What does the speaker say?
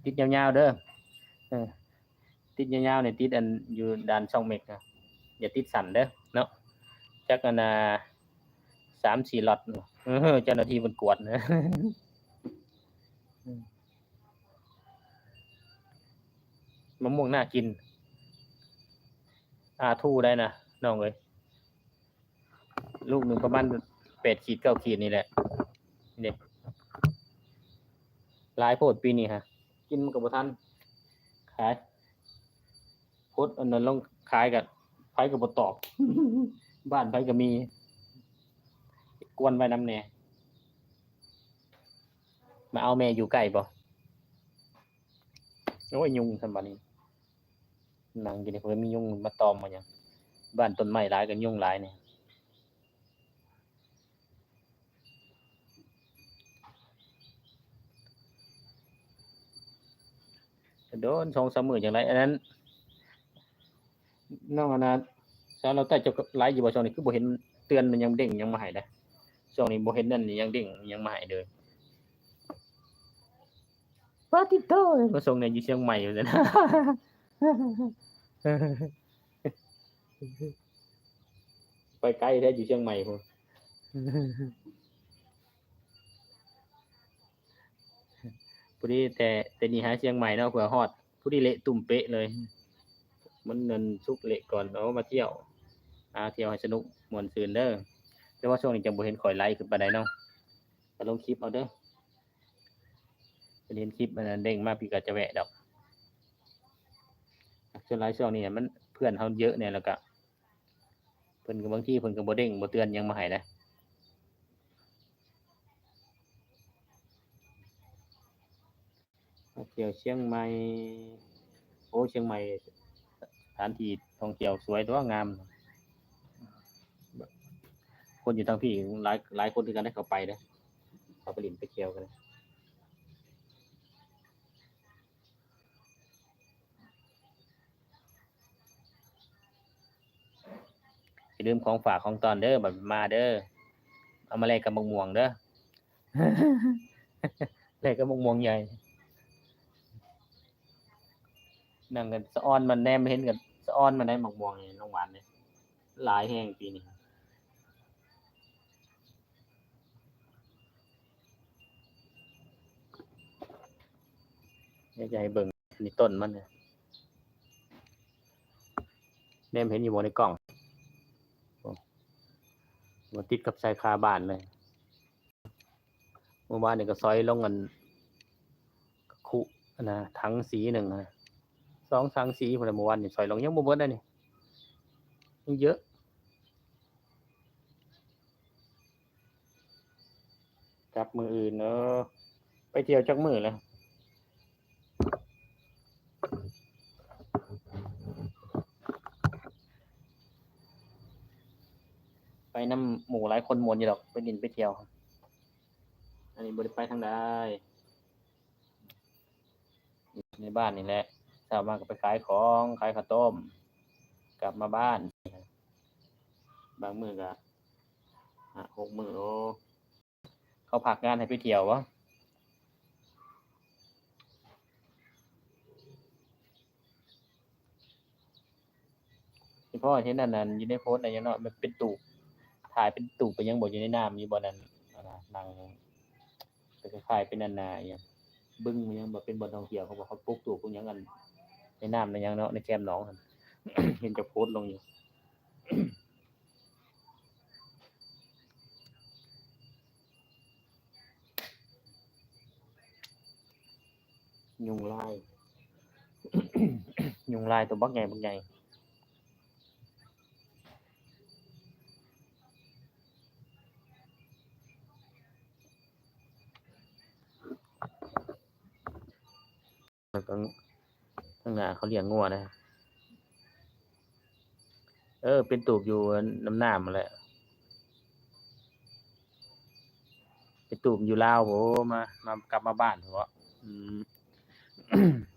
ຕິດຍາວໆເດີ ເອີ ຕິດຍາວໆນີ້ ຕິດອັນຢູ່ດ່ານຊ່ອງເມັກນະ ຢ່າຕິດສັ້ນເດີເນາະ ຈັກອັນນ່າ ສາມສີ່ລັອດ ເອີ ເຈົ້າໜ້າທີ່ເພິ່ນກວດນະ. ມະມ່ວງໜ້າກິນ ອາທູໄດ້ນະນ້ອງເອີຍ ລູກໜຶ່ງປະມານແປດຂີດເກົ້າຂີດນີ້ແຫຼະ ນີ້ເດ້ ຫຼາຍໂພດປີນີ້ຫະ ກິນມັນກໍບໍ່ທັນ ຂາຍ ໂພດອັນນັ້ນລົງຂາຍກໍ ໃຜກໍບໍ່ຕອບ ບ້ານໃຜກໍມີ ກວນໄວ້ນຳແດ່. ມາເອົາແມ່ຢູ່ໃກ້ບໍ່? ໂອ້ຍ ຍຸງຊັ້ນບາດນີ້ ນັ່ງຢູ່ນີ້ ເພິ່ນມີຍຸງມາຕອມມາຫຍັງ ບ້ານຕົ້ນໄມ້ຫຼາຍກໍຍຸງຫຼາຍນີ້ ໂດນສອງສາມມື້ຈັ່ງໄດ້ ອັນນັ້ນ ນ້ອງອັນນ່າ ສາວລາວໃຕ້ເຈົ້າກໍໄລຟ໌ຢູ່ບໍ່? ຊ່ວງນີ້ຄືບໍ່ເຫັນເຕືອນມັນຫຍັງເດ້ງຫຍັງມາໃຫ້ເດ້ ຊ່ວງນີ້ບໍ່ເຫັນອັນຫຍັງເດ້ງຫຍັງມາໃຫ້ເລີຍ ປາຕິໂທ ມາສົ່ງແດ່ຢູ່ຊຽງໃໝ່ວ່າຊັ້ນ ໄປໄກແທ້ຢູ່ຊຽງໃໝ່ພຸ້ນ ພໍດີແຕ່ ແຕ່ນີ້ຫາຊຽງໃໝ່ເນາະ ເພື່ອຮອດ ພໍດີເລະຕຸ່ມເປະເລີຍ ມັນນັ້ນສຸກເລະກ່ອນ ເອົາມາທ່ຽວ ອາ ທ່ຽວໃຫ້ສະໜຸກມ່ວນຊື່ນເດີ ແຕ່ວ່າຊ່ວງນີ້ຈັ່ງບໍ່ເຫັນຂ້ອຍໄລຟ໌ຂຶ້ນປານໃດເນາະ ກໍລົງຄລິບເອົາເດີ ເຫັນຄລິບອັນນັ້ນເດ້ງມາ ພີ່ກໍຈະແວະດອກ ສ່ວນຫຼາຍຊ່ວງນີ້ມັນເພື່ອນເຮົາເຍີະແດ່ ແລ້ວກໍ ເພິ່ນກໍບາງທີເພິ່ນກໍບໍ່ເດ້ງບໍ່ເຕືອນຫຍັງມາໃຫ້ນະ ມາທ່ຽວຊຽງໃໝ່ ໂອ້ ຊຽງໃໝ່ສະຖານທີ່ທ່ອງທ່ຽວສວຍຕົວະ ງາມ ຄົນຢູ່ທາງພີ້ຫຼາຍ ຫຼາຍຄົນຄືກັນໄດ໋ ເຂົ້າໄປເດ້ ເຂົ້າໄປຫຼິ້ນໄປທ່ຽວກັນ. ຢ່າລືມຂອງຝາກຂອງຕ້ອນເດີ ບັດມາເດີ ເອົາມາແລກກັບໝາກມ່ວງເດີ ແລກກັບໝາກມ່ວງໃຫຍ່ ນັ່ງກັນສະອອນມັນ ແນມເຫັນກັນສະອອນມັນໄດ໋ ໝາກມ່ວງນີ້ ນ້ອງຫວານນີ້ ຫຼາຍແຮງປີນີ້. ຢາກຈະໃຫ້ເບິ່ງ ນີ້ຕົ້ນມັນ ແນມເຫັນຢູ່ບໍ່ໃນກ້ອງ? ໂອ້ ມັນຕິດກັບຊາຍຄາບ້ານເລີຍ. ເມື່ອວານນີ້ກໍຊອຍລົງອັນ ຄຸ ອັນນະ ຖັງສີໜຶ່ງນະ ສອງຖັງສີພຸ້ນນະ ເມື່ອວານນີ້ຊອຍລົງ ຍັງບໍ່ເບິດເດ້ນີ້ ຍັງເຍີະ. ກັບມື້ອື່ນເດີ ໄປທ່ຽວຈັກມື້ແລ້ວ? ໄປນຳໝູ່ຫຼາຍຄົນມ່ວນຢູ່ດອກ ໄປຫຼິ້ນໄປທ່ຽວ ອັນນີ້ບໍ່ໄດ້ໄປທາງໃດ. ຢູ່ໃນບ້ານນີ້ແຫຼະ ເຊົ້າມາກໍໄປຂາຍຂອງ ຂາຍເຂົ້າຕົ້ມ ກັບມາບ້ານ ບາງມື້ກໍຫ້າຫົກມື້. ໂອ້ ເຂົາພັກງານໃຫ້ໄປທ່ຽວບໍ? ອີ່ພໍ່ເຫັນອັນນັ້ນຢູ່ໃນໂພສໃດຫຍັງເນາະ ມັນເປັນຕູບ ຖ່າຍເປັນຕູບເປັນຫຍັງບໍ່ ຢູ່ໃນນ້ຳຢູ່ບ່ອນນັ້ນ ອັນນະ ນັ່ງ ກໍຄ້າຍໆເປັນອັນນາ ອີ່ຫຍັງ ບຶງອີ່ຫຍັງ ບໍ່ ເປັນບ່ອນທ່ອງທ່ຽວ ເຂົາບອກເຂົາປຸກຕູບ ປຸກຫຍັງ ອັນ ໃນນ້ຳໃນຫຍັງເນາະ ໃນແຄມໜອງຫັ້ນ ເຫັນເຈົ້າໂພສລົງຢູ່. ຍຸງລາຍ ຍຸງລາຍຕົວບັກໃຫຍ່ ບັກໃຫຍ່ ແລ້ວກໍທາງໜ້າເຂົາລ້ຽງງົວນະ ເອີ ເປັນຕູບຢູ່ນຳນ້ຳຫັ້ນແຫຼະ ເປັນຕູບຢູ່ລາວບໍ ມາ ມາ ກັບມາບ້ານບໍ ອືມ.